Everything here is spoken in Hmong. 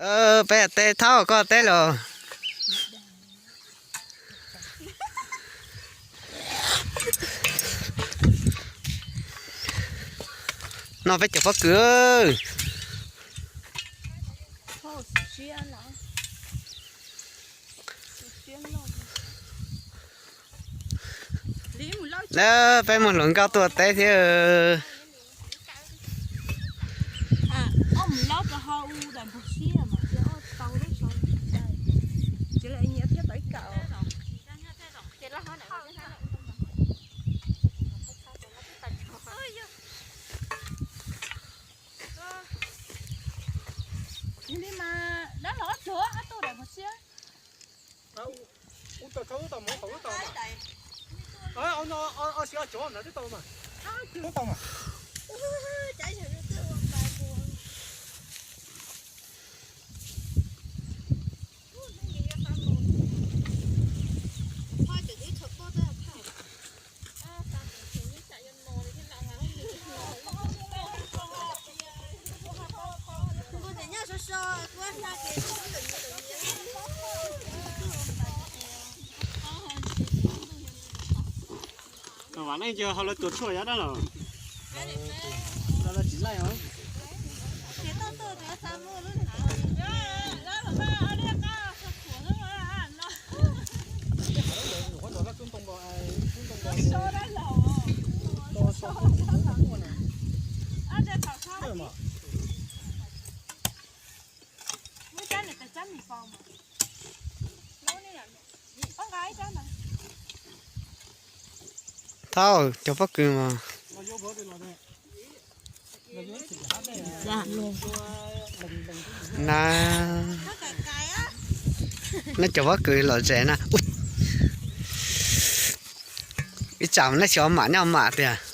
Peb teb, Thaub koj teb los. No peb cov pob kws. Peb muaj hluas nkauj tuaj teb thiab. Li mas dab los ob tug, ob tug daim pov siab. Ub, tau tau, ub, tau mov, tau, ub, tau mas. Ob, ob, ob, ob, siab ob cov ntawd twb tau mas. Twb tau mas. Vam Leej ces ho lawv tuav tshuaj yav dab los. Lawv tsis laij os. Thaub, cov pob kws mas. Na, neb cov pob kws lom zem na. Ib tsam neb xyov mam nyob mam tiag.